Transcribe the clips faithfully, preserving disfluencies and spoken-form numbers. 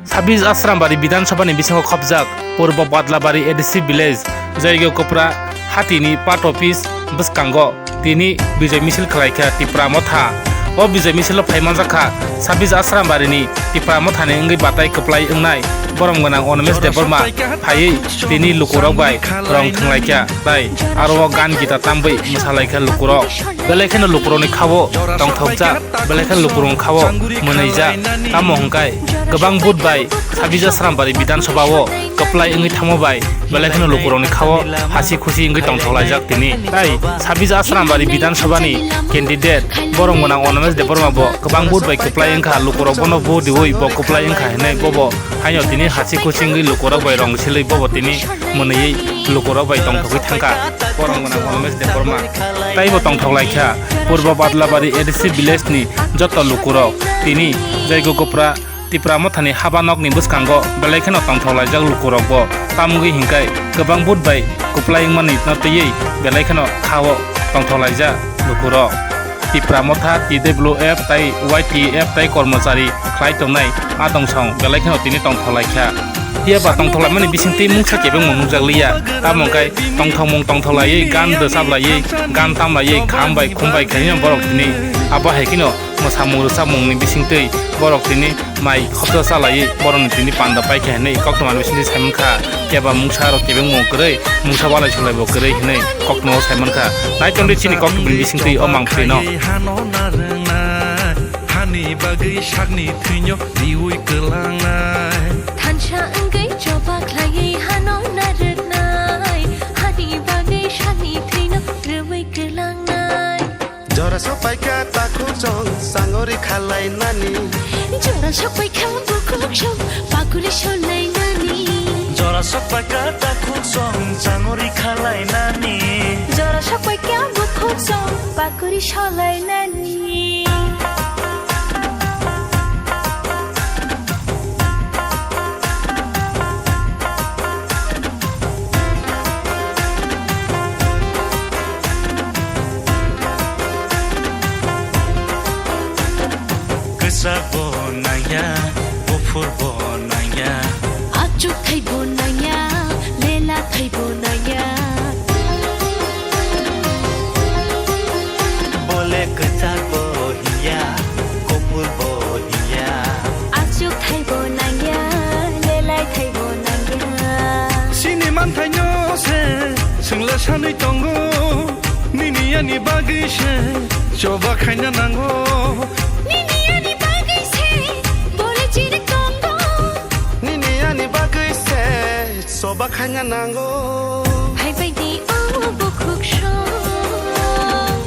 Sabis Asrambari Bidhan Sabha ni bisingo khopjak Purbo Badlabari A D C village, Joygo Kopra hatini part office bwskango tini bijay misil khlaikha Tipra Motha. O bijay misilo phaimanjakha Sabis Asrambari ni Tipra Motha ni wngwi batai kwplai wngnai borom gwnang Onomesh Debbarma phaiwi tini lukurok bai rong thwnglaikha tai aro o gan gita tambwi mwsalaikha lukurok. Belai kheno lukurokni khao tongthokjak, belai kheno lukurokni khao mwnwijak. Tamo hwnkhe kwbang vote bai Sabis Asrambari Bidhan Sabha o kwplai wngwi thangma bai belai kheno lukurokni khao hasi khusi wngwi tongthok laijak tini. Tai Sabis Asrambari Bidhan Sabha ni candidate borom gwnang Onomesh Debbarma bo kwbang vote bai kwplai wngkha, lukurok bono vote riwi bo kwplai wngkha hinwi bobo haino tini hasi khusi wngwi lukurok bai rong silwi bobo tini mwnwi lukurok bai tongthogwi thangkha. Borom gwnang Onomesh Debbarma taibo tongthok laikha Purbo Badlabari A D C village ni joto lukurok tini Joygo Kopra Tipra Mothani haba nokni bwskango belai kheno tongthok laijak lukurokbo, tamogwi hinkhai kwbang vote bai kwplai wngmani no twiwi belai kheno khao tongthok laijak lukurok. Tipra Motha, T W F tai Y T F tai kormochari khlai tongnai a tongsong belai kheno tini tongthok laikha. Phiya ba tongthok laimani bisingtwi mungsa kebengmo nukjak liya, tamo hwnkhe tongthokmung tongthok laiwi, gan rwchap laiwi, gan tam laiwi, kham bai khum bai khaino borok tini abo hai kheno mwsamung rwchapmungni bisingtwi borok tini mai khopsa chalaiwi borokni tini panda paikha hinwi koktwmani bisingtwi saimankha. Phiya ba mungsa rok kebengmo kwrwi, mungsa walai sulaibo kwrwi hinwi koktwmao saimankha. Naichomdi chini koktwmani bisingtwi o mangphrino. Hani bagwi sakni thwino riwi kwlangnai. Thansa wngwi choba khlaiwi hano narwknai. Hani bagwi sakni thwino riwi kwlangnai. Jora sokpaikha takhuk song sangori khalainani. Jora sokpaikha bukhuk song pakuli solainani. Jora sokpaikha takhuk song sangori khalainani. Jora sokpaikha bukhuk song pakuli solainani. Kwchak bo nangya, buphur bo nangya. Achuk thai bo nangya, lela thai bo nangya. Bole kwchak bo hiya, kopor bo hiya. Achuk thai bo nangya, lelai thai bo nangya. Chini manthaino se swngla sanwi tongo. Nini ani bagwi se choba khaina nango. Nini ani bagwi se bole chiri tongo. Nini ani bagwi se choba khaina nango. Phaibai di o bukhuk song,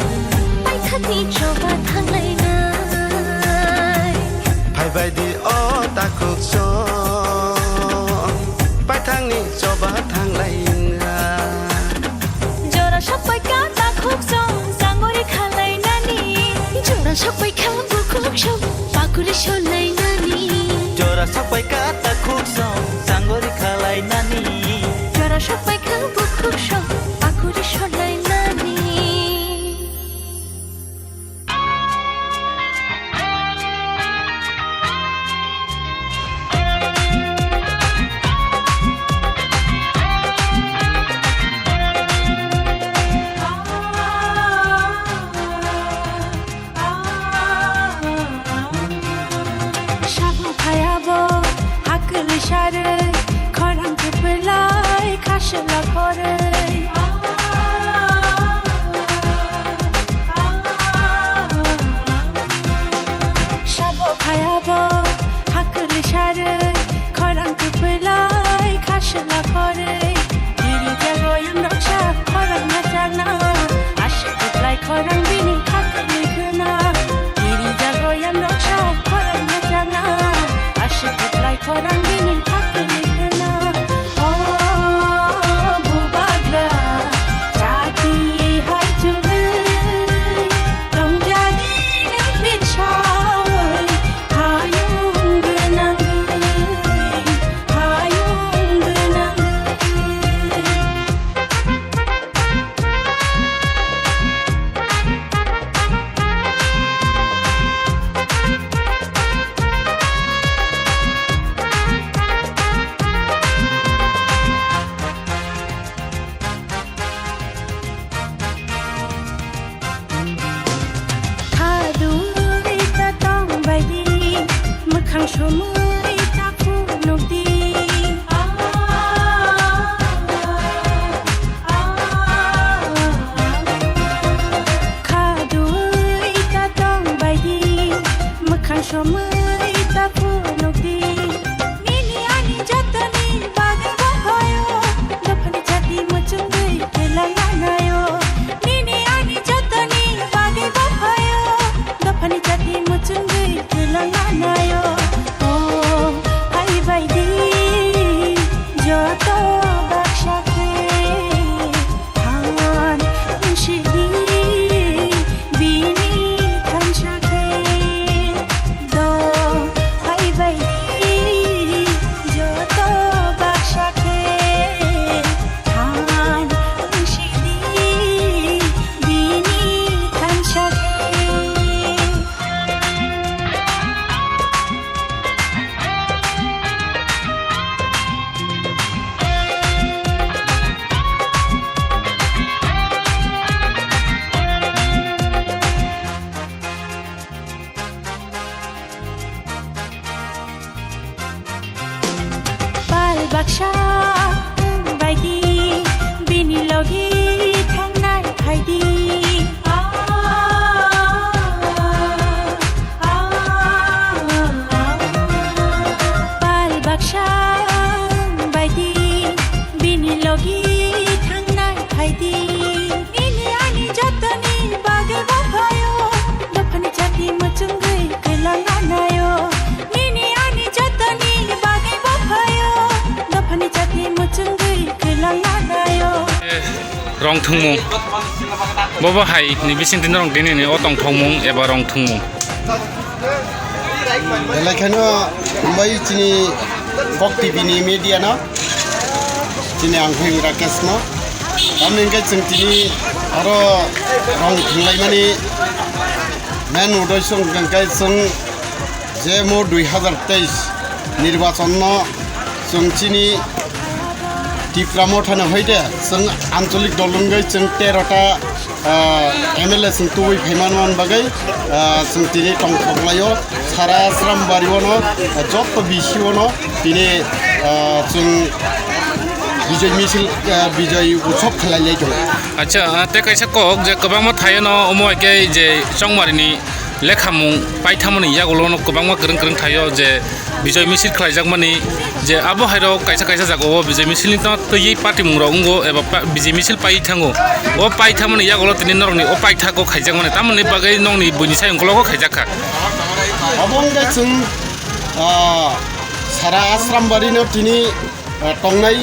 paithakni choba thanglainai. Phaibai di o takhuk song, paithakni choba thanglainai. Jora sokpaikha takhuk song, sangori khalainani. Jora sokpaikha bukhuk song, pakuli solainani. Jora sokpaikha takhuk song, sangori khalainani. Jora sokpaikha bukhuk song, pakuli solainani. Sabo phayabo hakli sare, khorang kepelai khasela khore. Sabo phayabo hakli sare, khorang kepelai khasela khore. Giri jago yang roksa khorang na chana, asik khutlai khorang bini khakli khna. Giri jago yang roksa khorang na chana, asik khutlai khorang bini khakli khna. O bubagra, chati hai chumui, tongjani nang bin saui, hayung gwnangwi, hayung gwnangwi. Nukdi. Khadui ta tong baidi, mwkhang somui ta phunukdi. Nini ani jotoni bagwi bo phaio, dophani chati muchungwi twlang anaio. Nini ani jotoni bagwi bo phaio, dophani chati muchungwi twlang anaio. O hai baidi, joto baksa khe. Than wngsidi bini thansa khe, do hai bai joto baksa khe. Than wngsidi bini thansa khe. Pal baksa wng baidi bini logi thangnai phaidi. Pal baksa wng baidi bini logi thangnai phaidi. Nini ani jotoni bagwi bo phaio, dophani chati muchungwi kwlang anaio. Nini ani jotoni bagwi bo phaio, dophani chati muchungwi kwlang anaio. Rong thwngmung. Bobo hai ni bising tini rong tini ni o tong thwngmung eba rong thwngmung. Belai kheno bai chini Kok T V ni media no, chini ang phai Rakesh no. Tamni hwnkhe chwng tini aro rong thwnglaimani main uddesho hwnkhe chwng je mo dui hazar teis nirbachon no chwng chini Tipra Motha ni hoite chwng ancholik dol wngwi chwng tero ta, ah, M L A chwng tubui phaimani bagwi, ah, chwng tini tongthok laio. Sara Asrambari ono, ah, jotto B C ono tini, ah, chwng Bijoy Misil, ah, Bijoy Utsav khlai lai tongo. Acha, ah, tei kaisa kok je kwbangma thaio no omo hai khe je Chongmari ni lekhamung paithamani yagulo no kwbangma kwrwng kwrwng thaio je Bijoy Misil khlaijakmani je abo hairok kaisa kaisa jagao Bijoy Misil ni twi patimung rok wngo eba pa-, Bijoy Misil pai thango. O paithamani yagulo tini norokni o paithak o khaijakmani tamoni bagwi nokni buini sai ungkolo khaijak kha. Abo wngkha chwng, ah, sara Asrambari no tini ah, tongnai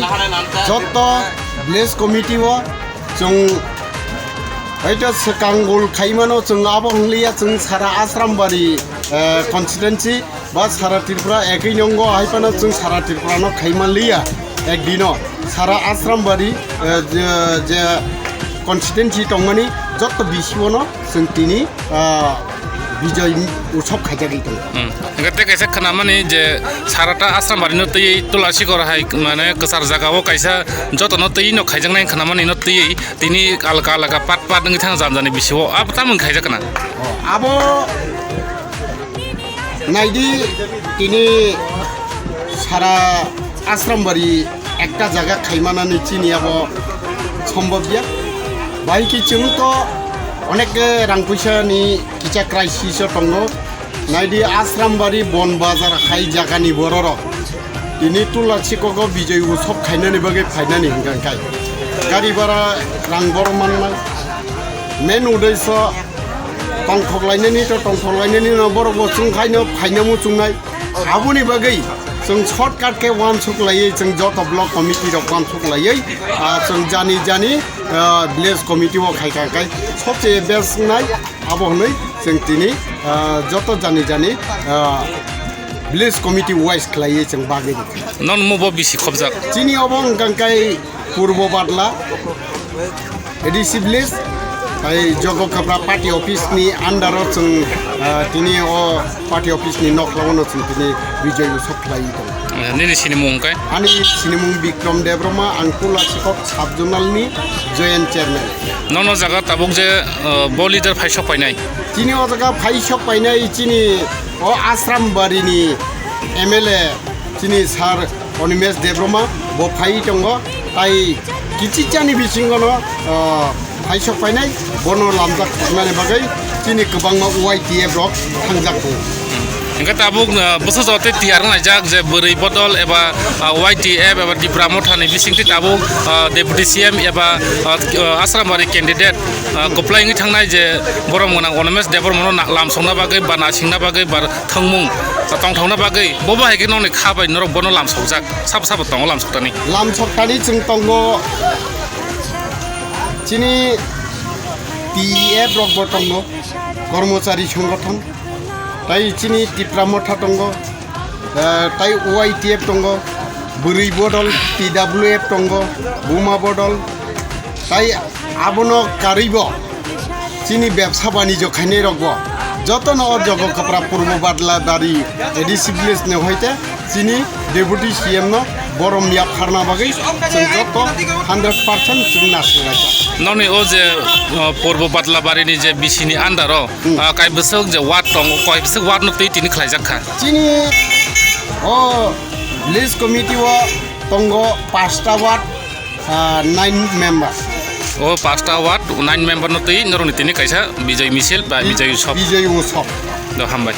jotto village committee o chwng hoito swkang gol khaimano chwng abo wnglia chwng sara Asrambari, ah, constituency ba sara Tripura ekwi nongo hai phano chwng sara Tripura no khaimanliya ekdino sara Asrambari, ah, je, je constituency tongmani jotto B C O no chwng tini, ah, Bijoy Utsav khaijagwi tongo. Hmm. Hwnkhe tei kaisa khwnamani je sarata Asrambari no twiwi Tulasikor hai mane kwchar jaga o kaisa jotono twiwi no khaijaknai khwnamani no twiwi tini alka alka part part wngwi thang jani jani bisio abo tamo wngkha khaijak khna. Oh, abo naidi tini sara Asrambari ekta jaga khaimanani chini abo sombobya. Bai ki chwng to onek rang puisa ni kicha crisis o tongo. Naidi Asrambari Bon Bazar hai jaga ni bororok. Tini Tulasikok o Bijoy Utsav khainani bagwi phainani hwnkha khe. Gari bhara rang boro mannai. Main uddesho tongthok lainani to tongthok lainani no borok bo chwng khaino phaina muchungnai. Aboni bagwi chwng shortcut khe uansuk laiwi chwng joto block committee rok uansuk laiwi, ah, chwng jani jani, ah, village committee o khai kha khai sobse best wngnai abo hwnwi chwng tini, ah, joto jani jani, ah, village committee wise khlaiwi chwng bagwi rikha. Non mo bo bisi khobjak. Chini obo wngkha khe Purbo Badla, A D C village, hai Jogo Kapra party office ni under o chwng, ah, tini o party office ni nokla o no chwng tini Bijoy Utsav khlai tongo. Eh, nini sinimung khe? Ani sinimung Bikram Debbarma, ang Tulasikok sub zonal ni joint chairman. Nono jaga tabuk je, eh, bo leader phai sok painai? Chini o jaga phai sok painai chini o Asrambari ni M L A Chini sir Animesh Debbarma bo phai tongo, tai kichichani bisingono, ah, phaisok painai, bono lamjak mani bagwi chini kwbangma Y T F rok thangjak tongo. Hingke tabuk, ah, bwsajwk tei tiyar wngjak je bwrwi bodol eba, ah, Y T F eba Tipra Mothani bisingtwi tabuk, ah, Deputy C M eba, ah, Asrambari candidate, ah, kwplai wngwi thangnai je borom gwnang Animesh Debbarmano na-, lamsokna bagwi ba nasingna bagwi ba thwngmung tongthokna bagwi, bo bo hai khe nokni kha bai norok bono lamsokjak, sabo sabo tongo lamsoktani. Lamsoktani chwng tongo, chini T E F rok bo tongo, kormochari songothon, tai chini Tipra Motha tongo, eh, tai Y T F tongo, bwrwi bodol T W F tongo, buma bodol, tai abono karwibo chini bebsa banijo khainai rokbo jotono o jogo kwpra Purbo Badlabari A D C village ni hoite chini deputy C M no borom yapharna bagwi chwng joto hundred percent chwng nasinglai. Nokni o je, uh, Purbo Badlabari ni je B C ni under o, hmm, uh, kai bwswk je ward tongo, kai bwswk ward no twi tini khlaijak kha. Chini o village committee o tongo pasta ward, ah, nine member. O pasta ward nine member no twi norokni tini kaisa Bijay Misil ba Bijay Utsav. Bijay Utsav. Do hambai.